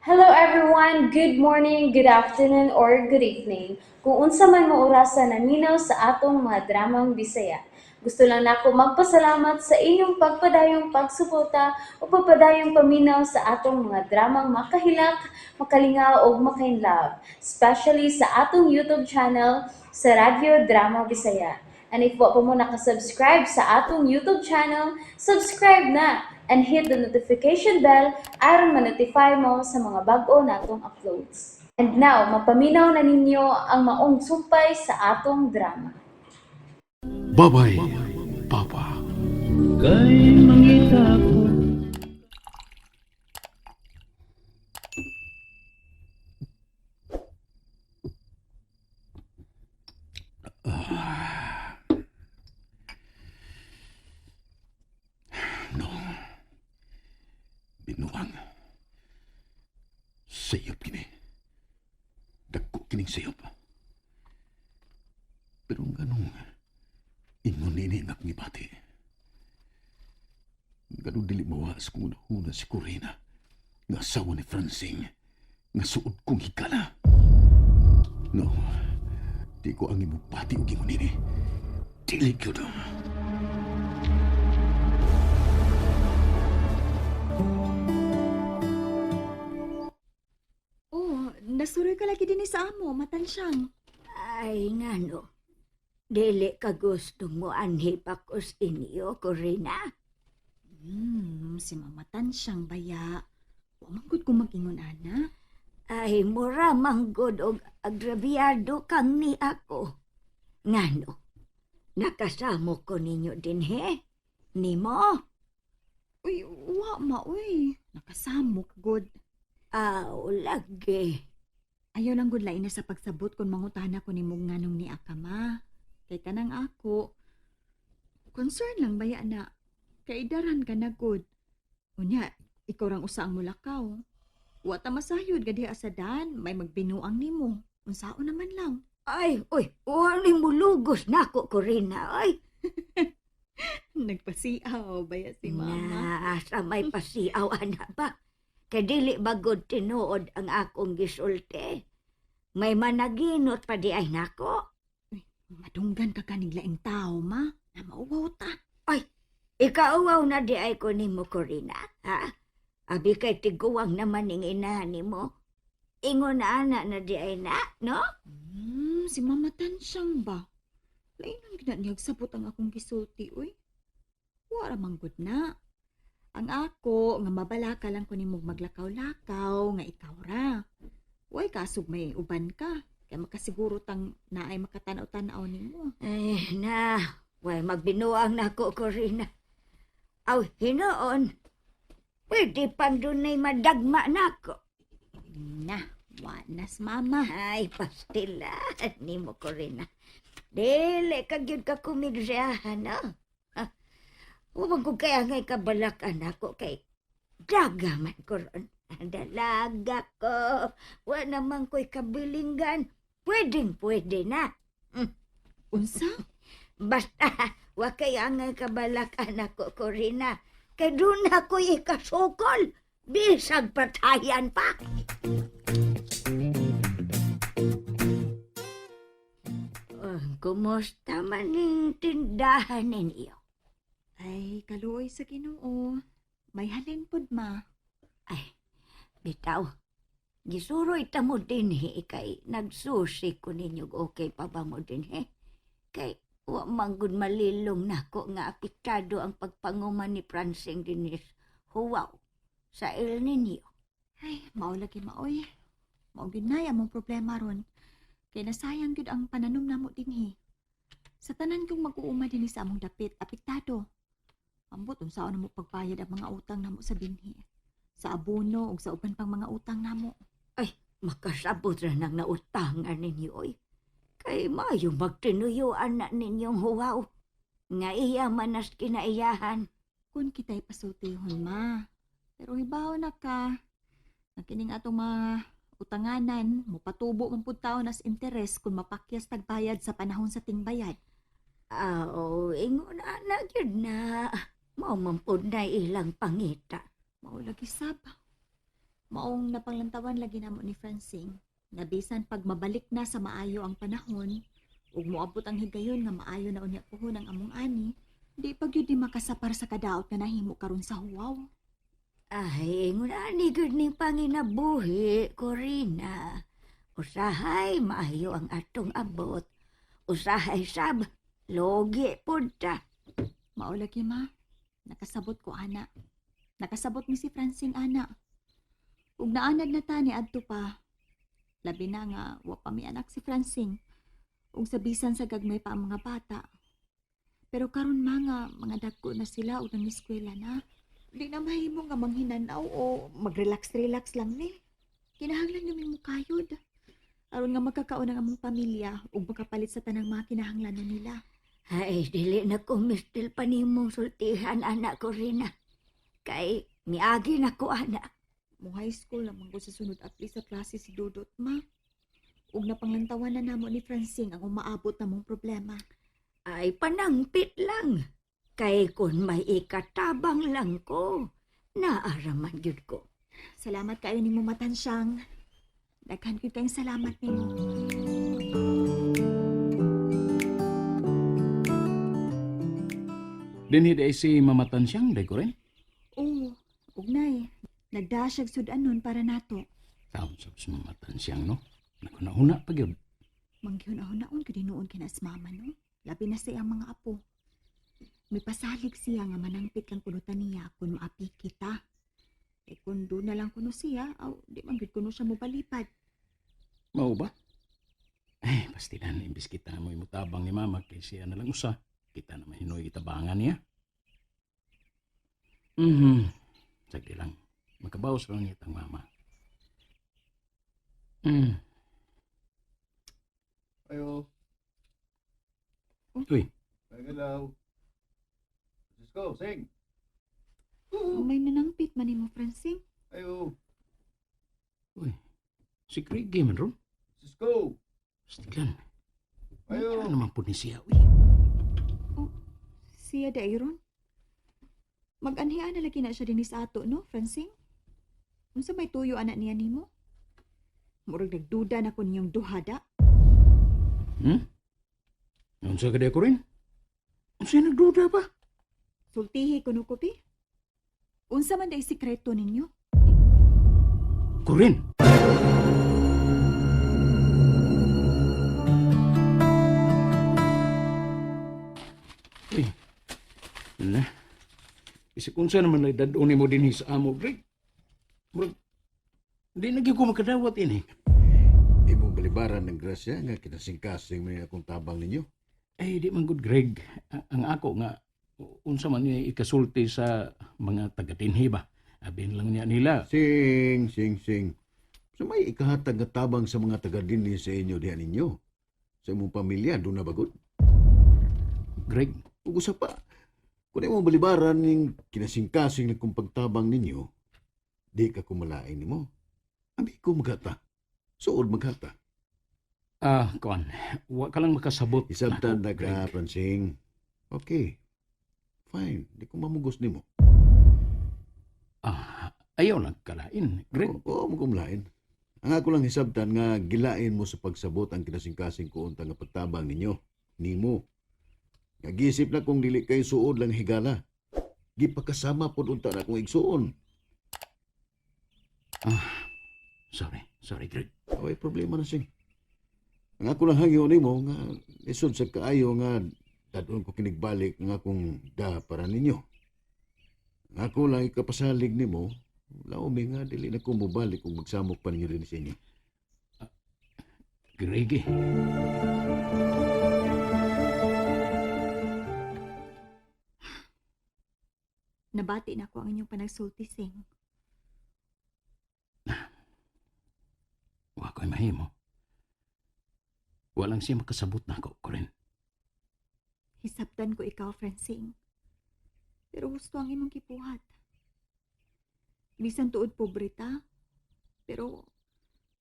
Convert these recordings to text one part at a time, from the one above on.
Hello everyone! Good morning, good afternoon, or good evening. Kung unsa man mo orasa naminaw sa atong mga dramang Bisaya. Gusto lang nako magpasalamat sa inyong pagpadayong pagsuporta o pagpadayong paminaw sa atong mga dramang makahilak, makalingaw ug makainlove, especially sa atong YouTube channel sa Radyo Drama Bisaya. And if wa pa mo nakasubscribe sa atong YouTube channel, subscribe na and hit the notification bell aron ma-notify mo sa mga bag-o natong uploads. And now, mapaminaw na ninyo ang maong sumpay sa atong drama. Bye-bye, Papa. Kay mangita ko. No. Binuang. Sayop kini. Dagko kining sayop. Pero ganong ingon nini ang akong ibati. Ganong dili mawas kung unahuna si Corina nga asawa ni Francine nga suod kong higala. No. Di ko ang imong bati og ingon nini. Dili gyud. Oh, nasuroy ka lagi din sa amo, matansyang. Ay, ngano. Dili ka gusto mo anhi pa ko sa inyo, Corina. Si Mama Tansyang baya. Wa man gud ko mag-ingon ana. Ay, mura manggod og agrabyado kang ni ako. Ngano, nakasamo ko ninyo dinhe? Nimo? Uy, wa ma uy. Nakasamok gud. Aw, lagi. Ayaw lang gud lain na sa pagsabot kung mangutana ko nimo nganong ni aka ma. Kay kanang ako. Concern lang baya na. Kay idaran ka na gud. Unya, ikaw rang usa ang mulakaw. Wa ta masayod gadi asadan, may magbinuang nimo. Unsaon naman lang. Ay, uy, wala mo lugos nako, Corina. Ay, Nagpasiaw baya si mama. Na, sa may pasiaw, ana ba? Kay dili bagod tinuod ang akong gisulti. May managinot pa di ay nako. Madunggan ka kanig laing tao, ma. Na mauwaw ta. Ikauwaw na di ay ko nimo, Corina, ha? Abi kay tiguang naman ning ina nimo. Ingon na ana na di ay na, no? Si Mama Tansyang ba? Lainon gina niya sabot ang akong gisulti, uy. Wara man gud na. Ang ako, nga mabalaka lang ko nimog maglakaw-lakaw, nga ikaw ra. Uy, kasog may uban ka. Kaya makasiguro tang naay makatanaw-tanaw nimo. Ay, na, way magbinuang nako, Corina. Aw, hinoon. Pwede pang dunay madagma nako. Na, wanas mama. Ay, pastila nimo, Corina. Dili ka gyud ka kumigsiyahan, no? Ah, Huwag ko kaya ngay kabalakan ako kay daga man ko ron. Dalaga ko. Wa naman ko'y kabilinggan. Pwedeng pwede na. Unsa? Basta, wa kay angay kabalakan ako, Corina. Kay doon ako'y ikasukol. Bisag patayan pa. Oh, kumusta man ning tindahan ninyo? Ay, kaluoy sa Ginoo. May halin pod ma. Ay, bitaw. Gisuroy ta mo dinhi kay nagsusi ko ninyo okay pa ba mo dinhi? Kay wa man gud malilong nako nga apektado ang pagpanguman ni Francing dinis. Huwaw sa El Nino. Ay, mao lagi maoy. Mao gyud nay among problema ron. Kay nasayang gyud ang pananom namo dinhi. Sa tanan kong mag-uuma dinhi sa among dapit, apektado. Ambot unsaon namo pagbayad ang mga utang namo sa binhi. Sa abono ug sa uban pang mga utang namo. Makasabot ra nang nautangan ninyo oy. Kay mayo magtinuyuan na ninyong huwaw. Nga iya manas kinaiyahan. Kun kita'y pasultihon ma. Pero hibaw na ka. Nga kining atong mga utanganan, mopatubo man pud taon as interes kung mapakyas tagbayad sa panahon sa tingbayad. Aw, ingon ana gyud na. Mao man pud na ilang pangita. Mao lagi sab. Maong napanglantawan lagi namo ni Francine nga bisan pag mabalik na sa maayo ang panahon ug moabot ang higayon nga maayo na unya puhon ang among ani, di pa gyud ni makasapar sa kadaot nga nahimo karon sa huwaw. Ay, ngunani gud ning panginabuhi, Corina. Usahay maayo ang atong abot. Usahay sab, logi pud ta. Mao lagi, ma. Nakasabot ko ana. Nakasabot ni si Francine ana. Ug naanad na ta ni adto pa. Labi na nga wa pa mi anak si Francine. Ug sa bisan sa gagmay pa ang mga bata. Pero karon mga mga dagko na sila ug nang-eskwela na. Di na mahimo nga manghinanaw o mag-relax-relax lang ni. Kinahanglan yung mukayod. Aron nga magkakaon ang among pamilya ug makapalit sa tanang mga kinahanglanon nila. Ay, dili na ko mistil pa nimong sultihan, anak Corina. Kay miagi na ko, anak. Mo high school naman ko sa sunod at least sa klase si Dudot, ma. Ug napanglantawan na namo ni Francine ang umaabot na mong problema. Ay, panangpit lang. Kay kun may ikatabang lang ko, naaraman gyud ko. Salamat kayo nimo matansyang. Daghan gyud kayong salamat nimo. Dinhi di si Mama Tansyang, day ko rin. Oo, ugnay. Nagdasyag sud-anon para nato. Taon sa si Mama Tansyang, no? Nakunahuna pa gyud. Mangyun-ahon-naon gyud hinuon kina sa mama, no? Labi na sa iyang mga apo. May pasalig siya nga manangpit lang kuno ta niya kung maapi kita. Eh kung doon na lang kuno siya, aw, di man gyud kuno siya mobalipad. Mao ba? Eh, pastilan, imbis kita mo imutabang ni Mama kay siya na lang usa. Kita naman hinoy itabangan niya. Sagdi lang. Makabawas lang niya tang mama. Ayo. Uy. Ay, galaw. Let's go, sing. May nanangpit man nimo, Francine. Ayo. Uy. Si Craig man ron. Let's go. Pastilan. Ayo. Ano naman po ni siya, uy. Siya dairon. Mag-anhian na lagi na siya dinhi sa ato, no, Francine? Unsa may tuyo anak niya nimo? Murag nagduda na ko niyong duhada. Unsa ka ko rin? Unsa nagduda ba? Sultihi kuno ko, pi. Unsa man day sikreto ninyo? Kurin. Uy. Na. Isip unsa naman ay dadon mo dinhi sa amo, Greg. Murag, di na gyud ko makadawat ini. Imong balibaran ng grasya nga kinasingkasing mo akong tabang ninyo. Ay, di man good, Greg. Ang ako nga, unsa man niya ikasulti sa mga taga-dinhi ba? Abin lang niya nila. Sing, sing, sing. So may ikahatag nga tabang sa mga taga dinhi sa inyo diha ninyo. Sa imong pamilya, doon na bagod. Greg, Ug usa pa, kung imong balibaran ning kinasingkasing ng kung pagtabang ninyo, di ka kumalain nimo. Abi ko maghata. Suod maghata. Kuan, wa ka lang makasabot. Isabtan nako, na ka, Greg. Francing. Okay. Fine. Di ko mamugos nimo. Ayaw lang kalain, Greg. Oo, oo, kumlain. Ang ako lang hisabtan nga gilain mo sa pagsabot ang kinasingkasing ko unta nga pagtabang ninyo. Nimo. Nga gisip na kung dili kay suod lang higala. Gipakasama pod unta na akong igsuon. Sorry, sorry, Greg. Away problema na sing. Ang ako lang hangyo nimo nga lisod sa kaayo nga dadon ko kinigbalik nga akong da para ninyo. Ang ako lang ikapasalig nimo, laomi nga dili na ko mobalik kung magsamok pa ninyo din sa inyo. Greg eh. Nabati na ko ang inyong panagsulti, Sing. Wa ko'y mahimo. Walang siya makasabot na ako, Corin. Hisabtan ko ikaw, Francine. Pero gusto ang imong gibuhat. Bisan tuod pobre ta, pero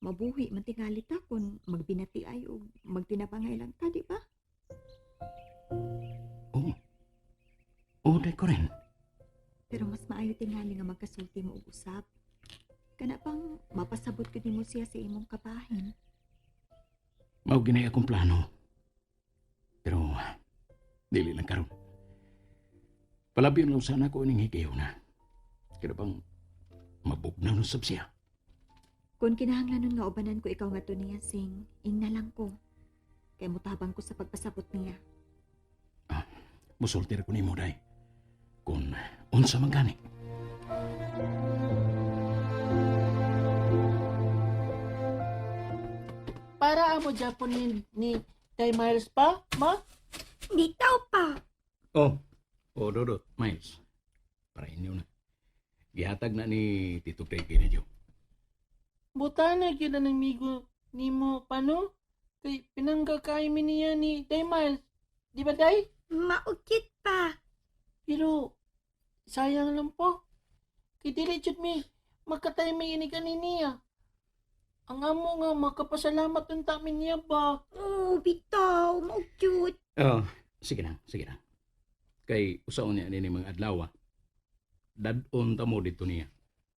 mabuhi man tingali ta kung magbinati ay o magtinabangay lang ta, di ba? Oo. Oo, day, Corin. Pero mas maayo tingali nga magkasulti mo og usab. Kana pang mapasabot gud nimo siya sa imong kabahin. Mao ginay akong plano. Pero dili lang karon. Palabiyon lang sana ko ining higayon na. Kaya bang mabugnaw na sab siya. Kung kinahanglanon nga ubanan ko ikaw nga niya, Sing, ingna lang ko. Kay mutabang ko sa pagpasabot niya. Musulti ra ko nimo day. Kung unsa man gani. Para amo Japon ni Tay Miles pa, ma? Bitaw pa. Oh, oh Dodot, Miles. Para inyo na. Gihatag na ni Tito Greg ninyo. Buta na gyud ang amigo nimo pa no? Kay pinangga kay mi niya ni Tay Miles. Di ba day? Maukit pa. Pero sayang lang po. Kay dili jud mi makatay mi ini gani niya. Ang amo nga makapasalamat unta mi niya ba? Oh, bitaw, maukit. Oh, sige na, sige na. Kay usaon niya nini mga adlaw. Ah. Dadon ta mo dito niya.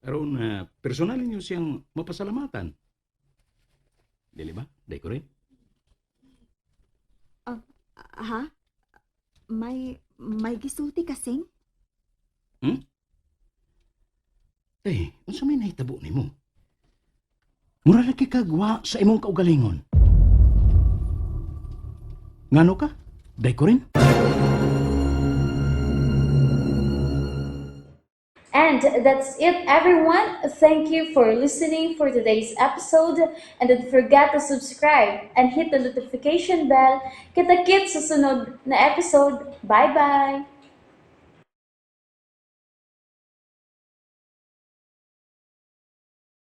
Aron na personal ninyo siyang mapasalamatan. Dili ba? Day ko rin. Ah, ha? May gisulti ka, Sing? Tay, unsa may nahitabo nimo? Mura lagi kagwa sa imong kaugalingon. Ngano ka? Day ko rin. And that's it, everyone. Thank you for listening for today's episode. And don't forget to subscribe and hit the notification bell. Kita-kits sa sunod na episode. Bye-bye!